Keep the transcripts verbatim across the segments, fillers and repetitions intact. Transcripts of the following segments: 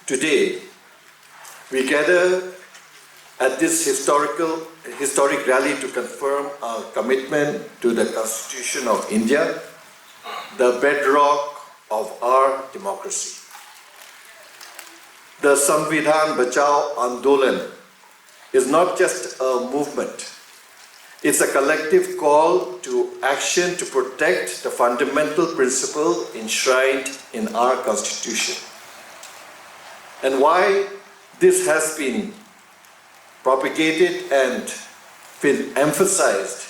Today, we gather at this historical, historic rally to confirm our commitment to the Constitution of India, the bedrock of our democracy. The Samvidhan Bachao Andolan is not just a movement, it's a collective call to action to protect the fundamental principle enshrined in our Constitution. And why this has been propagated and been emphasized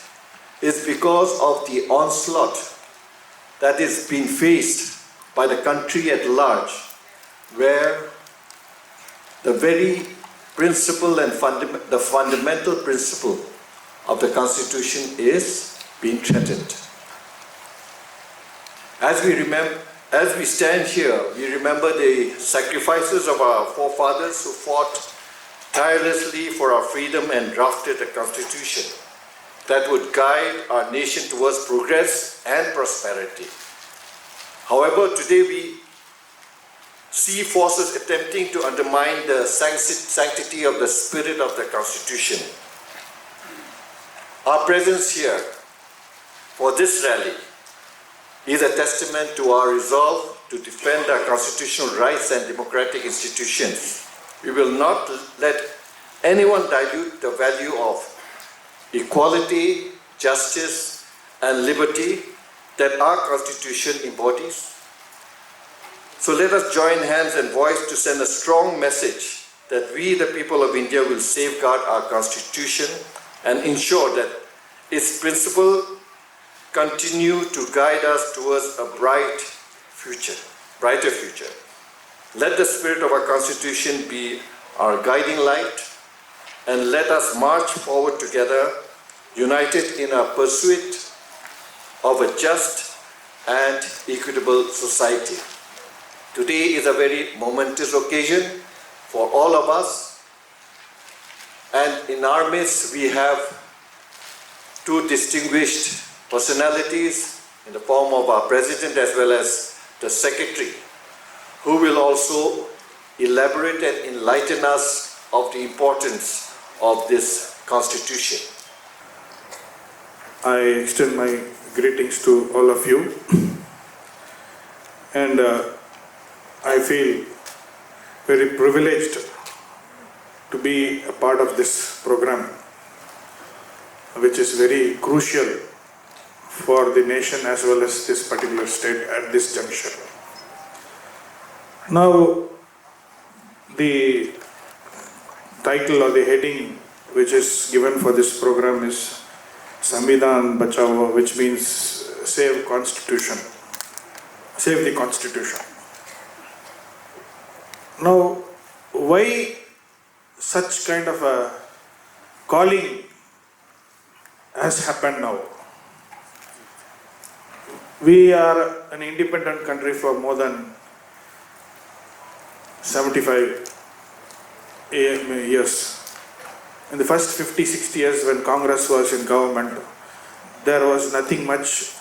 is because of the onslaught that is being faced by the country at large, where the very principle and fundam- the fundamental principle of the Constitution is being threatened. As we remember, as we stand here, we remember the sacrifices of our forefathers who fought tirelessly for our freedom and drafted a constitution that would guide our nation towards progress and prosperity. However, today we see forces attempting to undermine the sancti- sanctity of the spirit of the Constitution. Our presence here for this rally is a testament to our resolve to defend our constitutional rights and democratic institutions. We will not let anyone dilute the value of equality, justice, and liberty that our Constitution embodies. So let us join hands and voice to send a strong message that we, the people of India, will safeguard our Constitution and ensure that its principles continue to guide us towards a bright future, brighter future. Let the spirit of our Constitution be our guiding light, and let us march forward together, united in our pursuit of a just and equitable society. Today is a very momentous occasion for all of us, and in our midst we have two distinguished personalities in the form of our president as well as the secretary, who will also elaborate and enlighten us of the importance of this constitution. I extend my greetings to all of you, and uh, I feel very privileged to be a part of this program, which is very crucial for the nation as well as this particular state at this juncture. Now, the title or the heading which is given for this program is Samvidhan Bachao, which means save Constitution, save the Constitution. Now, why such kind of a calling has happened now? We are an independent country for more than seventy-five years. In the first fifty, sixty years when Congress was in government, there was nothing much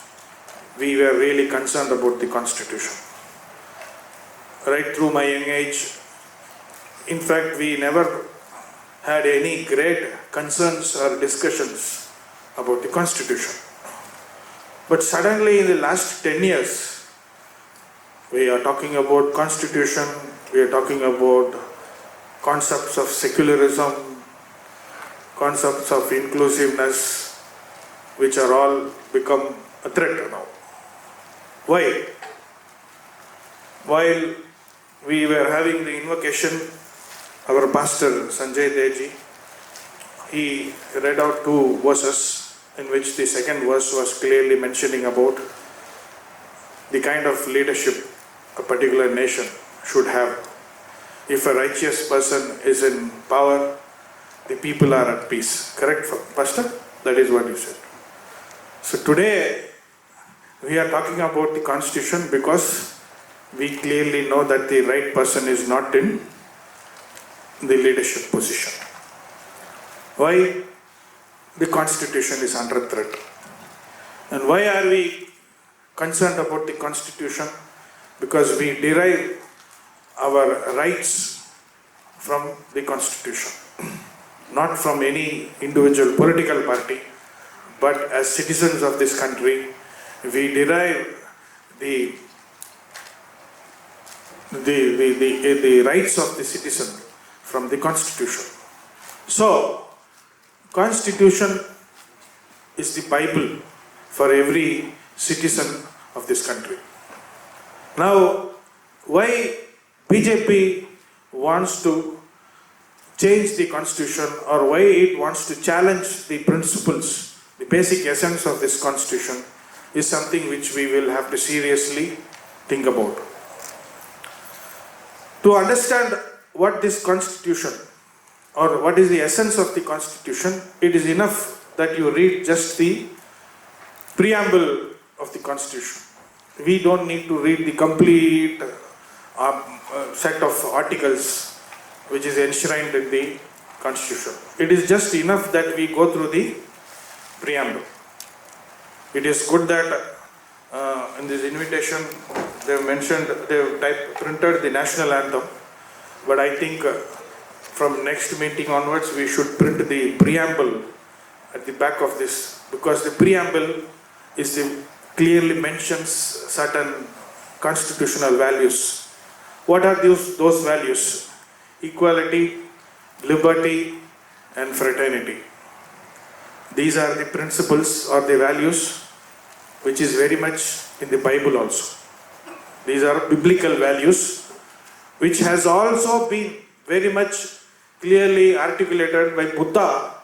we were really concerned about the constitution. Right through my young age, in fact, we never had any great concerns or discussions about the constitution. But suddenly, in the last ten years, we are talking about constitution, we are talking about concepts of secularism, concepts of inclusiveness, which are all become a threat now. Why? While we were having the invocation, our pastor Sanjay Deji, he read out two verses in which the second verse was clearly mentioning about the kind of leadership a particular nation should have. If a righteous person is in power, the people are at peace. Correct, Pastor? That is what you said. So today, we are talking about the constitution because we clearly know that the right person is not in the leadership position. Why? The constitution is under threat. And why are we concerned about the constitution? Because we derive our rights from the constitution, not from any individual political party, but as citizens of this country, we derive the the, the, the, the rights of the citizen from the constitution. So, constitution is the Bible for every citizen of this country. Now, why B J P wants to change the constitution, or why it wants to challenge the principles, the basic essence of this constitution, is something which we will have to seriously think about. To understand what this constitution, or what is the essence of the constitution, it is enough that you read just the preamble of the constitution. We don't need to read the complete, um, uh, set of articles which is enshrined in the constitution. It is just enough that we go through the preamble. It is good that, uh, in this invitation, they have mentioned, they have type, printed the national anthem, but I think, uh, from next meeting onwards, we should print the preamble at the back of this, because the preamble is the, clearly mentions certain constitutional values. What are those, those values? Equality, liberty, and fraternity. These are the principles or the values which is very much in the Bible also. These are biblical values which has also been very much clearly articulated by Buddha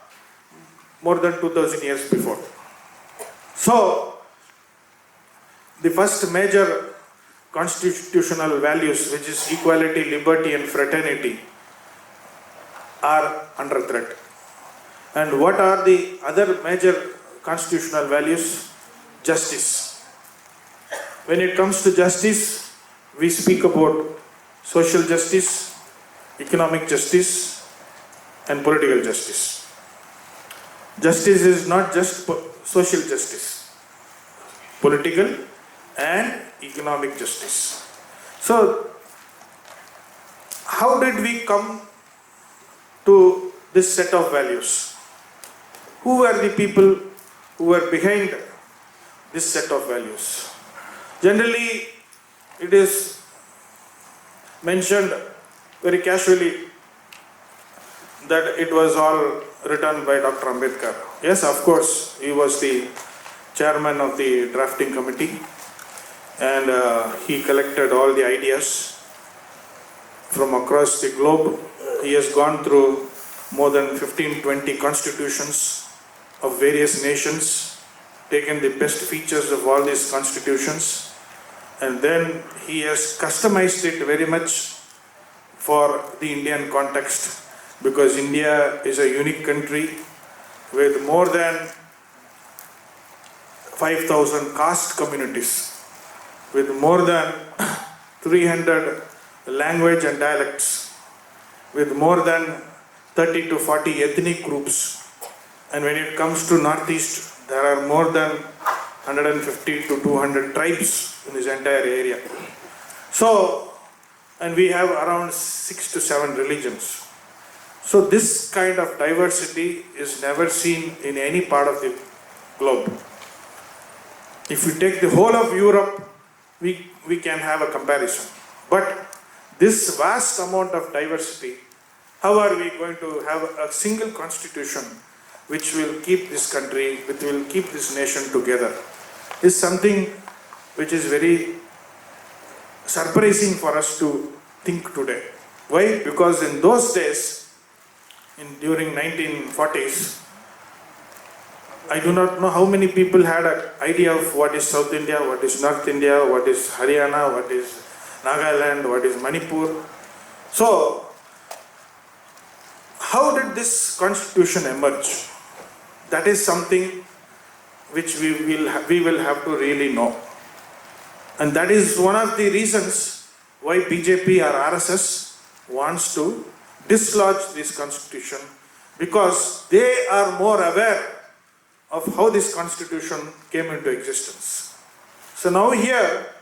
more than two thousand years before. So, the first major constitutional values, which is equality, liberty, and fraternity, are under threat. And what are the other major constitutional values? Justice. When it comes to justice, we speak about social justice, economic justice, and political justice. Justice is not just po-, social justice, political and economic justice. So, how did we come to this set of values? Who were the people who were behind this set of values? Generally, it is mentioned very casually that it was all written by Doctor Ambedkar. Yes, of course, he was the chairman of the drafting committee, and, uh, he collected all the ideas from across the globe. He has gone through more than fifteen, twenty constitutions of various nations, taken the best features of all these constitutions, and then he has customized it very much for the Indian context, because India is a unique country with more than five thousand caste communities, with more than three hundred language and dialects, with more than thirty to forty ethnic groups. And when it comes to Northeast, there are more than hundred and fifty to two hundred tribes in this entire area. So, and we have around six to seven religions. So this kind of diversity is never seen in any part of the globe. If we take the whole of Europe, we, we can have a comparison. But this vast amount of diversity, how are we going to have a single constitution which will keep this country, which will keep this nation together, is something which is very surprising for us to think today. Why? Because in those days, in, during nineteen forties, I do not know how many people had an idea of what is South India, what is North India, what is Haryana, what is Nagaland, what is Manipur. So, how did this constitution emerge? That is something which we will ha-, we will have to really know. And that is one of the reasons why B J P or R S S wants to dislodge this constitution, because they are more aware of how this constitution came into existence. So now here,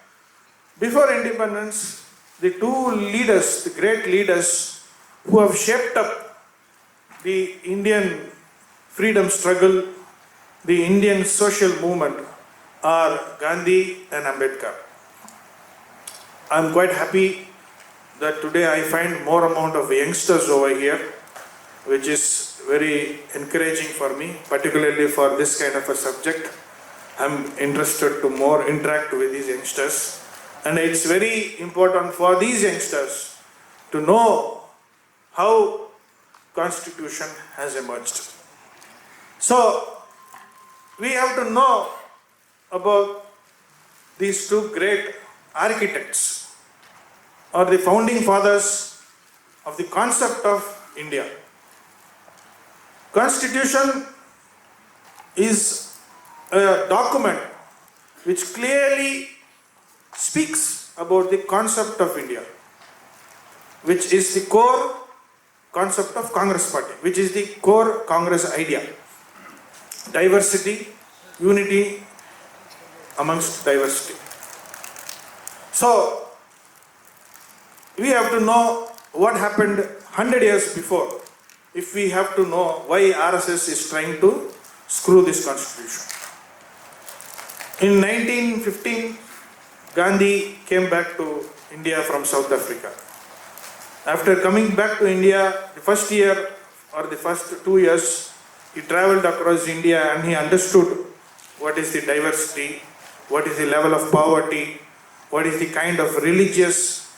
before independence, the two leaders, the great leaders who have shaped up the Indian freedom struggle, the Indian social movement are Gandhi and Ambedkar. I'm quite happy that today I find more amount of youngsters over here, which is very encouraging for me, particularly for this kind of a subject. I'm interested to more interact with these youngsters, and it's very important for these youngsters to know how constitution has emerged. So we have to know about these two great architects or the founding fathers of the concept of India. Constitution is a document which clearly speaks about the concept of India, which is the core concept of Congress Party, which is the core Congress idea. Diversity, unity amongst diversity. So, we have to know what happened hundred years before if we have to know why R S S is trying to screw this constitution. In nineteen fifteen, Gandhi came back to India from South Africa. After coming back to India, the first year or the first two years, he traveled across India and he understood what is the diversity, what is the level of poverty, what is the kind of religious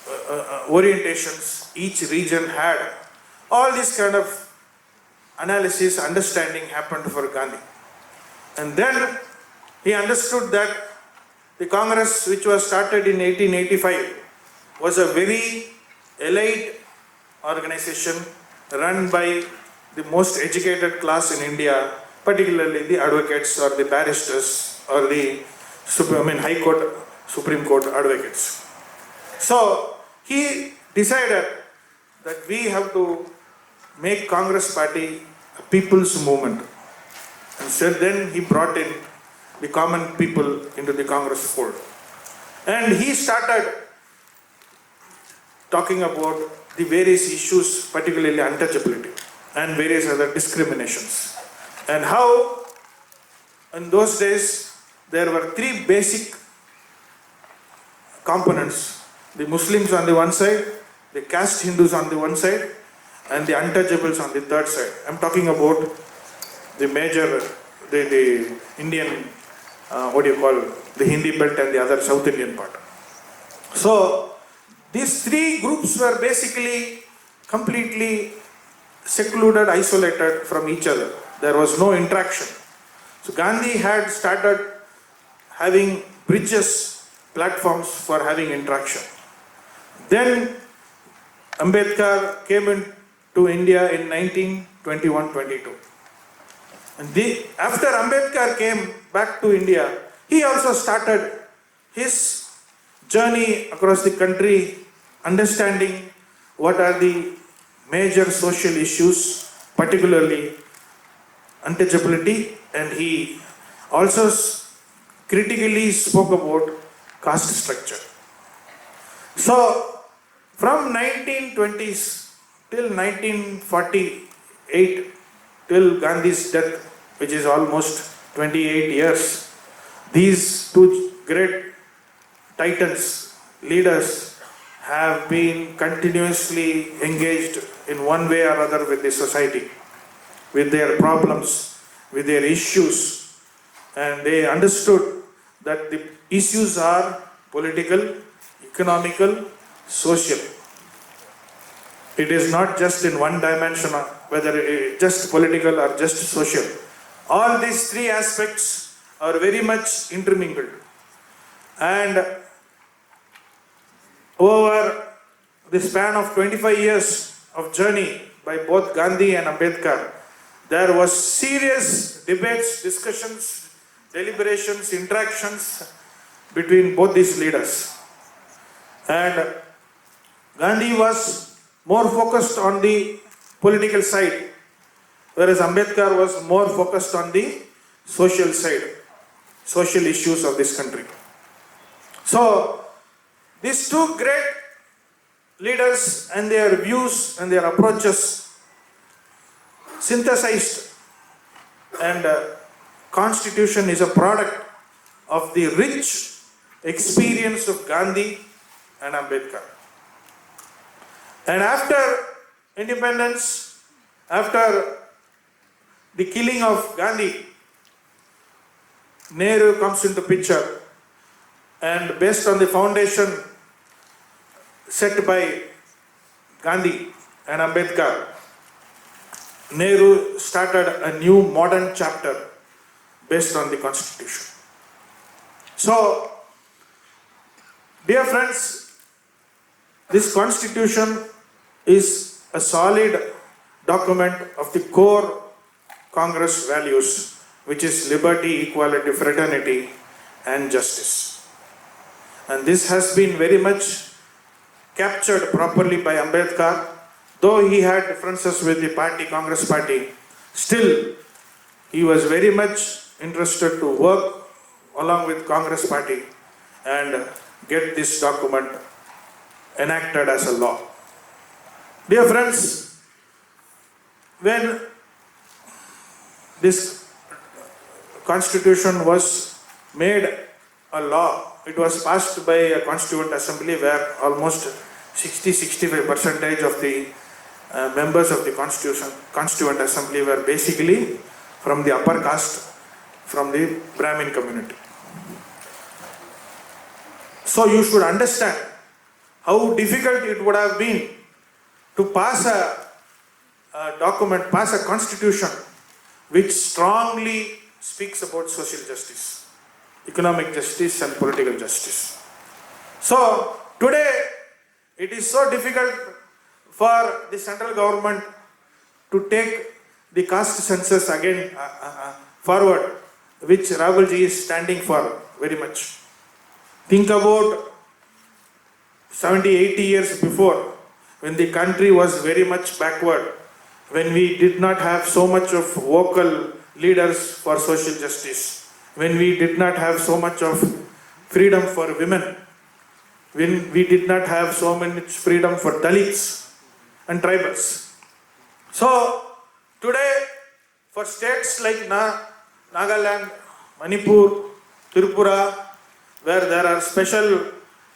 uh, uh, uh, orientations each region had. All this kind of analysis, understanding happened for Gandhi. And then he understood that the Congress, which was started in eighteen eighty-five, was a very elite organization run by the most educated class in India, particularly the advocates or the barristers or the Sup- I mean, High Court, Supreme Court advocates. So he decided that we have to make Congress Party a people's movement. And so then he brought in the common people into the Congress fold. And he started talking about the various issues, particularly untouchability and various other discriminations. And how in those days there were three basic components: the Muslims on the one side, the caste Hindus on the one side, and the untouchables on the third side. I'm talking about the major, the, the Indian, uh, what do you call, the Hindi belt and the other South Indian part. So these three groups were basically completely secluded, isolated from each other. There was no interaction. So Gandhi had started having bridges, platforms for having interaction. Then Ambedkar came in to India in nineteen twenty-one twenty-two. And the, after Ambedkar came back to India, he also started his journey across the country, understanding what are the major social issues, particularly untouchability, and he also s- critically spoke about caste structure. So, from nineteen twenties till nineteen forty-eight, till Gandhi's death, which is almost twenty-eight years, these two great titans, leaders, have been continuously engaged in one way or other with the society, with their problems, with their issues, and they understood that the issues are political, economical, social. It is not just in one dimension, uh, whether it is just political or just social. All these three aspects are very much intermingled. And over the span of twenty-five years of journey by both Gandhi and Ambedkar, there was serious debates, discussions, deliberations, interactions between both these leaders. And Gandhi was more focused on the political side, whereas Ambedkar was more focused on the social side, social issues of this country. So, These two great leaders and their views and their approaches synthesized and uh, constitution is a product of the rich experience of Gandhi and Ambedkar. And after independence, after the killing of Gandhi, Nehru comes into picture, and based on the foundation set by Gandhi and Ambedkar, Nehru started a new modern chapter based on the constitution. So, dear friends, this constitution is a solid document of the core Congress values, which is liberty, equality, fraternity, and justice. And this has been very much captured properly by Ambedkar. Though he had differences with the party, Congress party, still he was very much interested to work along with Congress party and get this document enacted as a law. Dear friends, when this constitution was made a law, it was passed by a constituent assembly where almost sixty sixty-five percentage of the uh, members of the constitution constituent assembly were basically from the upper caste, from the Brahmin community. So you should understand how difficult it would have been to pass a, a document, pass a constitution which strongly speaks about social justice, economic justice, and political justice. So today, it is so difficult for the central government to take the caste census again uh, uh, uh, forward, which Rahulji is standing for very much. Think about seventy, eighty years before, when the country was very much backward, when we did not have so much of vocal leaders for social justice, when we did not have so much of freedom for women, when we did not have so much freedom for Dalits and tribals. So today, for states like Na- Nagaland, Manipur, Tripura, where there are special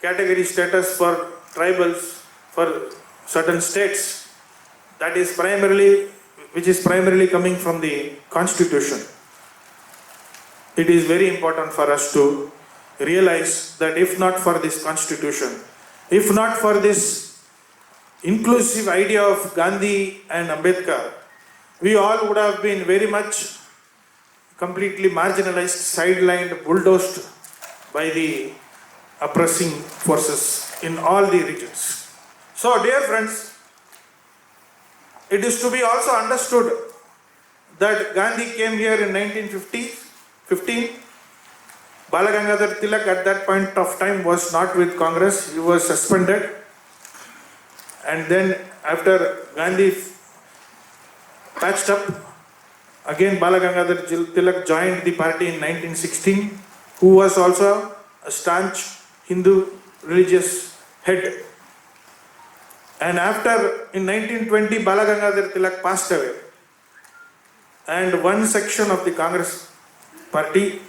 category status for tribals for certain states, that is primarily, which is primarily coming from the constitution. It is very important for us to realize that if not for this constitution, if not for this inclusive idea of Gandhi and Ambedkar, we all would have been very much completely marginalized, sidelined, bulldozed by the oppressing forces in all the regions. So, dear friends, it is to be also understood that Gandhi came here in nineteen fifty, fifteen. Balagangadhar Tilak at that point of time was not with Congress, he was suspended. And then after Gandhi patched up, again Balagangadhar Jil- Tilak joined the party in nineteen sixteen, who was also a staunch Hindu religious head. And after, in nineteen twenty, Balagangadhar Tilak passed away. And one section of the Congress party,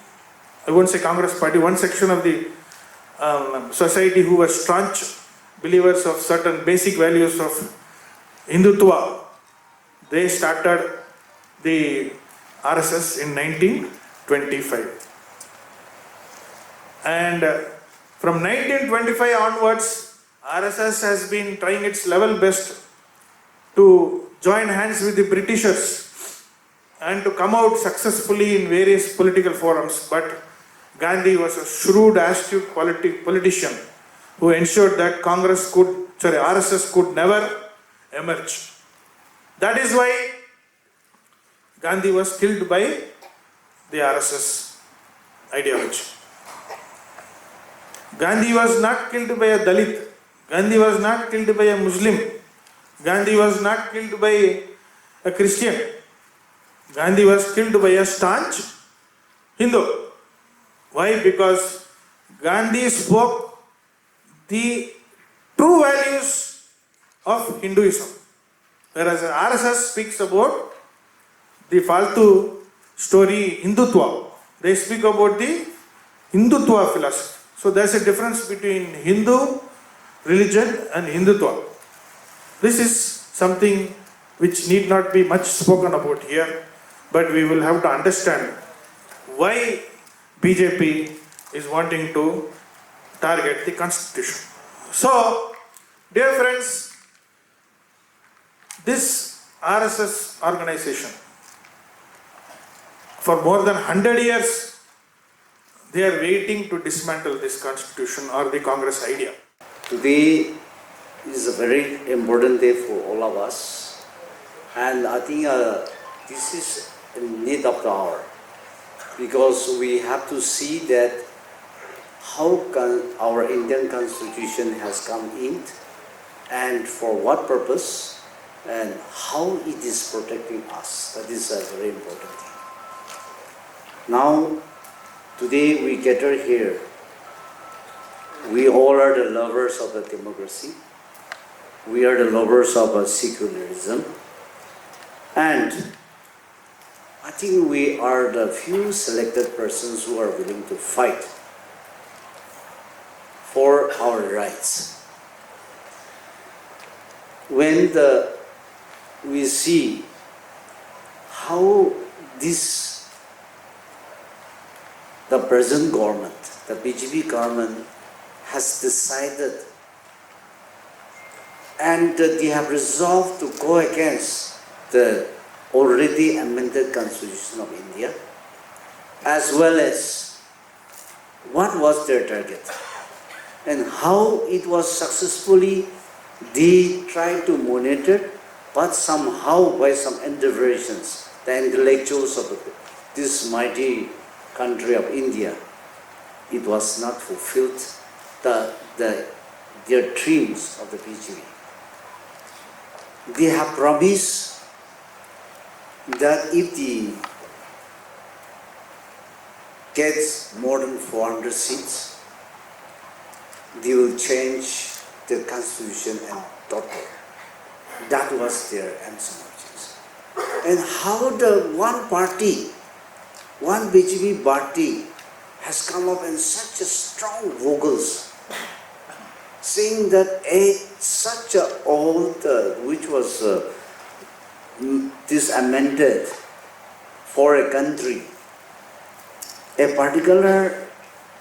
I won't say Congress party, one section of the um, society who were staunch believers of certain basic values of Hindutva, they started the R S S in nineteen twenty-five. And uh, from nineteen twenty-five onwards, R S S has been trying its level best to join hands with the Britishers and to come out successfully in various political forums. But Gandhi was a shrewd, astute politi- politician who ensured that Congress could, sorry, R S S could never emerge. That is why Gandhi was killed by the R S S ideology. Gandhi was not killed by a Dalit. Gandhi was not killed by a Muslim. Gandhi was not killed by a Christian. Gandhi was killed by a staunch Hindu. Why? Because Gandhi spoke the true values of Hinduism. Whereas R S S speaks about the faltu story Hindutva. They speak about the Hindutva philosophy. So there's a difference between Hindu religion and Hindutva. This is something which need not be much spoken about here, but we will have to understand why B J P is wanting to target the constitution. So, dear friends, this R S S organization, for more than hundred years, they are waiting to dismantle this constitution or the Congress idea. Today is a very important day for all of us, and I think uh, this is a need of the hour, because we have to see that how can our Indian constitution has come in and for what purpose and how it is protecting us. That is a very important thing. Now, today we gather here. We all are the lovers of the democracy. We are the lovers of uh, secularism. And I think we are the few selected persons who are willing to fight for our rights. When the, we see how this, the present government, the B J P government, has decided and they have resolved to go against the already amended Constitution of India, as well as what was their target and how it was successfully they tried to monitor, but somehow by some interventions, the intellectuals of this mighty country of India, it was not fulfilled, the, the, their dreams of the B J P. They have promised that if the gets more than four hundred seats, they will change the constitution and total. That was their answer. And how the one party, one B J P party, has come up in such a strong vocals, saying that a such a old, uh, which was uh, m- this amended for a country, a particular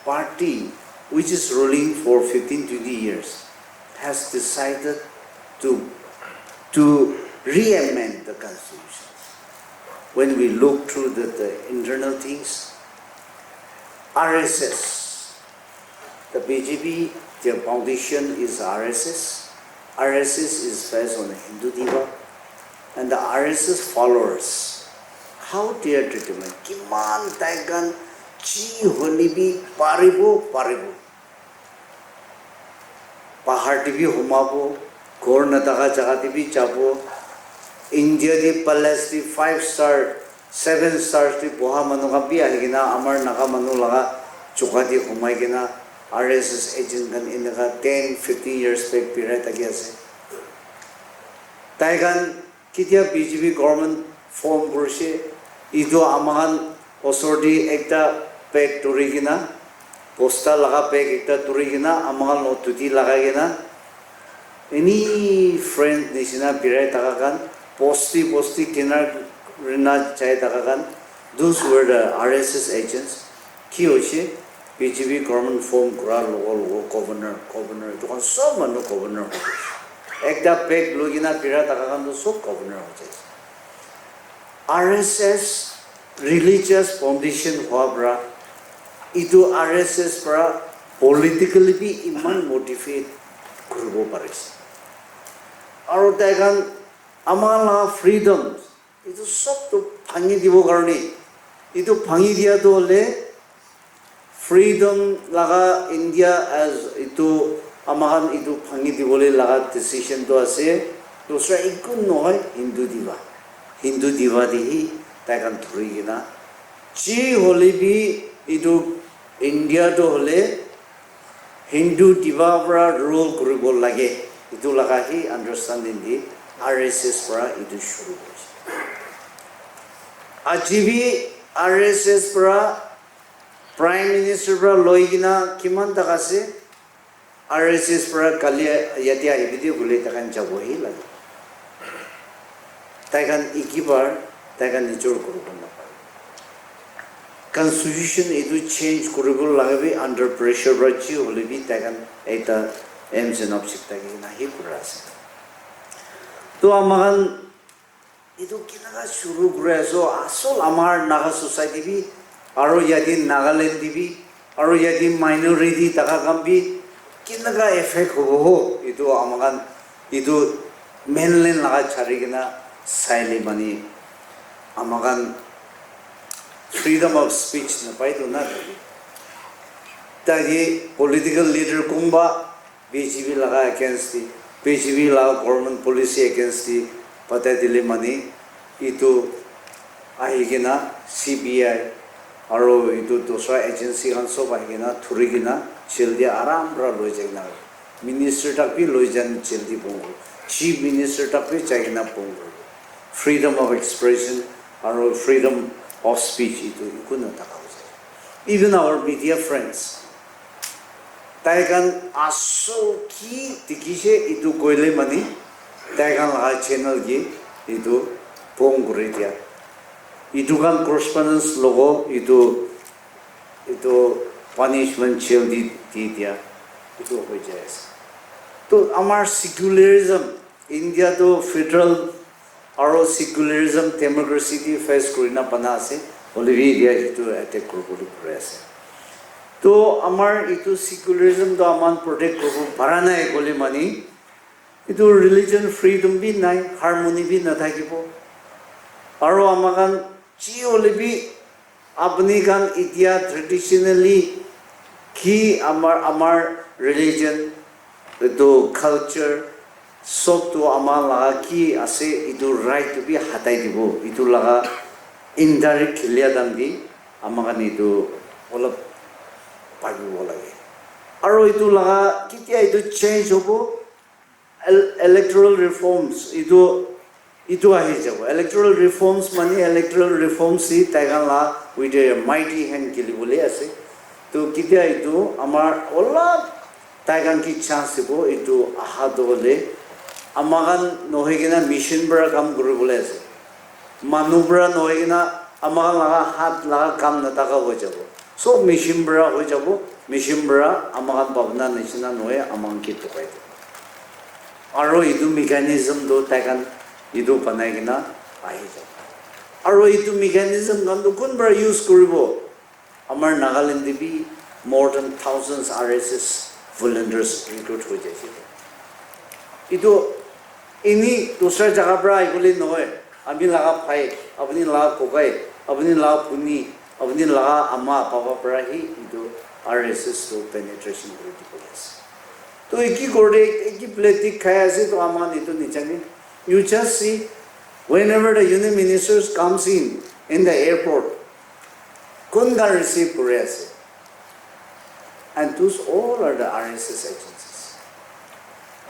party which is ruling for fifteen twenty years has decided to to re-amend the constitution. When we look through the, the internal things, R S S, the B J P, their foundation is R S S. R S S is based on Hindu Diva, and the R S S followers, how they are determined, kiman tai khan ji hoile bi paribo, paribo. Pahar te bi humabo, ghor nataka jaga te bi jabo. India te palace te five star, seven star te boha manu khan bi ahi kena amar Naga manu laga jaka te humai kena R S S agent khan eneka ten, fifteen years back birai thaki ase. Tai khan ketia B J P government form kurishe, etu ama khan osor te ekta bag dhuri kena, bosta laga bag ekta dhuri kena, ama khan log dhuti lagai kena, any friend nishina birai thaka khan, bosti bosti kinar rina jai thaka khan, those were the R S S agents. Ki hoise? B J P government form kura logo logo governor, governor, etu khan sob manu governor hobo. Ekta bag loi kena bira thaka khan toh sob governor ho jai ase. R S S religious foundation hua para, etu R S S para politically bi iman motivate kuribo parise. Aru tai khan ama la freedom, etu sob tu bhangi dibo karne, etu bhangi dia tu hole freedom laga India as etu ama khan etu bhangi dibole laga decision tu ase, dusra eku nohoi, Hindu diva, Hindu diva te hi tai khan dhuri kena, ji hole bi etu India tu hole Hindu diva para rule kuribo lage, etu laga hi understanding di R S S para etu shuru kurise. Aji bi R S S para Prime Minister para loi kena kiman tak ase, R S S para kali yate ahibi de bole taikhan jabo hi lage. Taikhan ekibar taikhan nijor kuribo napare. Constitution etu change kuribo lage bi under pressure para ji hole bi taikhan ekta aims and object thaki kena hi kura ase. To amakhan etu kinaka shuru kuri ase, asol amar Naga society bi, aro yate Nagaland te bi, aro yate minority taka khan bi kinaka effect hobo ho, etu amakhan, etu mainland laga chari kena saile mani, amakhan freedom of speech napai to na thaki. Tate political leader kunba B J P laga against te, B J P laga government policy against te patai dile mani, etu ahi kena C B I aro etu dusra agency khan sob ahi kena thuri kena jail te aram para loi jai kena, minister tak bi loi jan jail te bon kuri, chief minister tak bi jai kena bon kuri. Freedom of expression aro freedom of speech etu eku na thaka hoise. Even our media friends, tai khan asol ki dikhi se etu koile mani, tai khan laga channel ke etu bon kuri dia. Etu khan correspondence logo etu, etu punishment jail di, di dia, etu hoi jai ase. To amar secularism, India to federal aro secularism, democracy di face kurina bana ase, hoile bi etia etu attack kuribole kuri ase. To amar etu secularism to aman protect kuribo para nai koile mani, etu religion freedom bi nai, harmony bi nathakibo. Aro amakhan ji hole bi apni khan etia traditionally ki amar, amar religion, etu culture, sob tu ama laga ki ase, etu right tu bi hatai dibo. Etu laga indirect khilia dan bi ama khan etu olop bhabibo lage. Aro etu laga ketia etu change hobo, el-, electoral reforms, etu, etu ahi jabo. Electoral reforms mane electoral reforms hi tai khan la with a mighty hand kheli bole ase. To ketia etu amar olop tai khan ki chance dibo, etu aha to hole ama khan nohoi kena machine para kam kuri bole ase. Manu para nohoi kena ama khan laga hat laga kam nataka hoi jabo. Sob machine para hoi jabo, machine para ama khan bhabna nishina nohoi, ama khan ke tokai dibo. Aro etu mechanism tu tai khan etu banai kena ahi jabo. Aro etu mechanism khan tu kun para use kuribo? Amar Nagaland te bi more than thousands R S S volunteers recruit hoi jaise. Etu eni dusra jaga para ahi bole nohoi, ami laga bhai, apni laga kokai, apni laga bhoni, apni laga ama baba para hi etu R S S to penetration kuri dibole ase. To eki kore, eki plate te khai ase, to ama khan etu nijane. You just see, whenever the union ministers comes in, in the airport, kun khan receive kuri ase? And those all are the R S S agencies.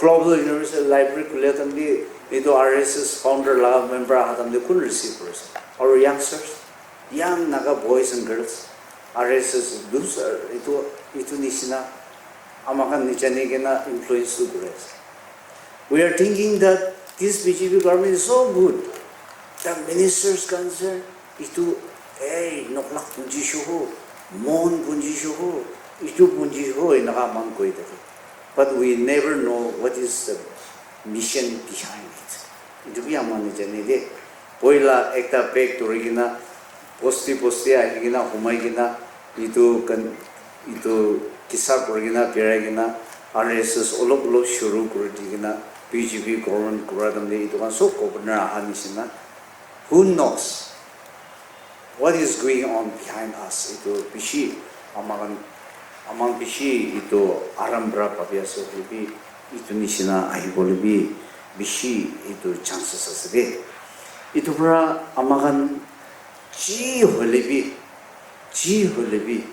Global Universal Library khule time bi etu R S S founder laga member aha time bi kun receive kuri ase? Our youngsters, young Naga boys and girls, R S S, those are, etu, etu nishina ama khan nijane kena influence tu kuri ase. We are thinking that this B J P government is so good. The ministers khan ase, etu, "Ei, noklak punji shuhu, mon punji shuhu, etu punji shuhu," enaka man koi thake. But we never know what is the mission behind it. Etu bi ama nijane de. Poila ekta bag dhori kena, bosti bosti ahi kena, humai kena, etu kan, etu kisa kuri kena, birai kena, R S S olop olop shuru kuri di kena, B J P government kura time te etu khan sob governor aha nishina. Who knows what is going on behind us? Etu bishi ama khan, ama khan bishi etu aram para bhabi ase hoile bi, etu nishina ahi bole bi bishi etu chances ase de. Etu para ama khan ji hoile bi, ji hoile bi,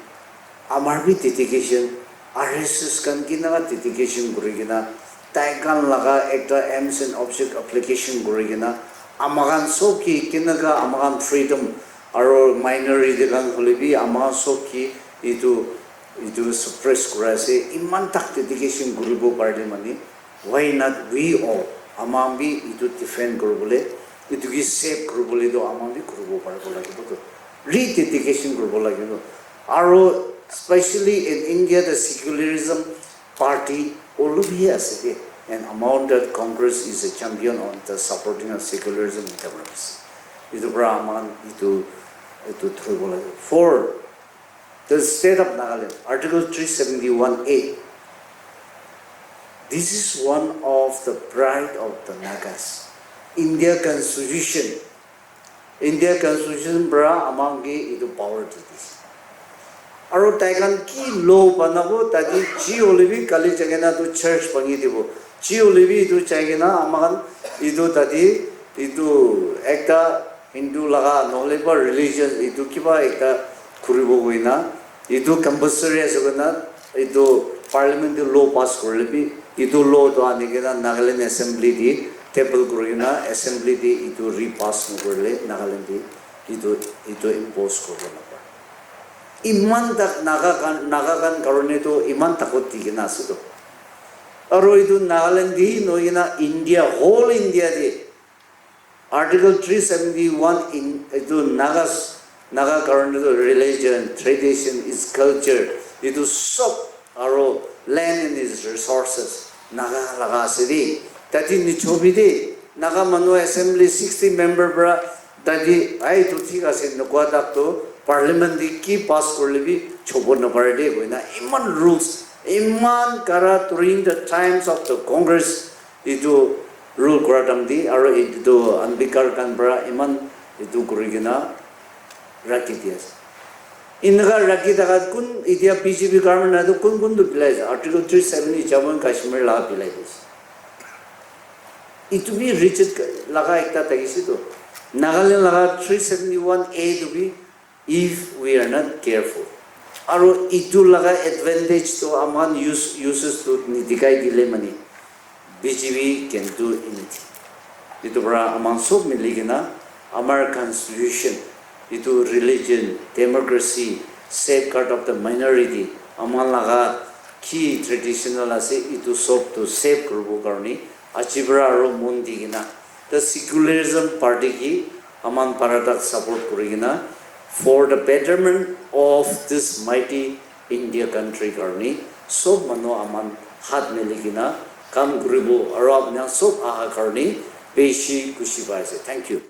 amar bi dedication, R S S khan kinaka dedication kuri kena, tai khan laga ekta aims and object application kuri kena, ama khan sob ki kinaka ama khan freedom aro minority khan hoile bi ama khan sob ki itu, itu suppress kuri ase, iman tak dedication kuribo parile mane, why not we all? Ama khan bi itu defend kuribole, itu ki save kuribole toh ama khan bi kuribo paribo lagibo toh. Rededication kuribo lagibo. Aro specially in India, the secularism party olop hi ase de. And among that, Congress is a champion on the supporting of secularism in democracy. Itu pra ama khan itu, itu thuribo lagibo. Four, the state of Nagaland, Article three seventy-one A. This is one of the pride of the Nagas. India Constitution, India Constitution pra ama khan ke itu power di dise. Aro tai khan ki law banabo, tate ji hoile bi kali jai kena tu church bhangi dibo. Ji hoile bi itu jai kena ama khan itu tate itu ekta Hindu laga nohole ba religious itu kiba ekta kuribo koina, itu compulsory ase koina, itu parliament te law pass kurile bi, itu law to ani kena Nagaland Assembly te table kuri kena Assembly te itu repass nokurile Nagaland te itu, itu impose kuribo napare. Iman tak Naga khan, Naga khan karone to iman takot di kena ase to. Aro itu Nagaland te nohoi kena India, whole India te Article three seventy-one in itu Nagas, Naga karone to religion, tradition, its culture, itu sob aro land and its resources Naga laga ase de. Tate nichobi de. Naga manu assembly sixty member pra tate, "Ai, itu thik ase," nokwa tak to parliament te ki pass kurile bi chobo napare de koina iman rules, iman kara during the times of the Congress itu rule kura time te, aro itu Ambedkar khan pra iman itu kuri kena rakhi di ase. Eneka rakhi thaka kun, itya B J P government atu kun kun tu pilai ase, Article three seventy Jammu and Kashmir laga pilai di ase. Itu bi rigid laga ekta thakise to. Nagaland laga three seventy-one A tu bi, if we are not careful. Aro itu laga advantage to aman use, uses to nidikai dile mane, B J P can do anything. Itu pra aman sob mili kena amar constitution, itu religion, democracy, safeguard of the minority, aman laga ki traditional ase, itu sob to save kuribo karone, aji pra aro mon di kena, the secularism party ki aman para tak support kuri kena, for the betterment of this mighty India country karone, sob manu aman hat mili kena kam kuribo, aro apni khan sob aha karone beshi khushi pai ase. Thank you.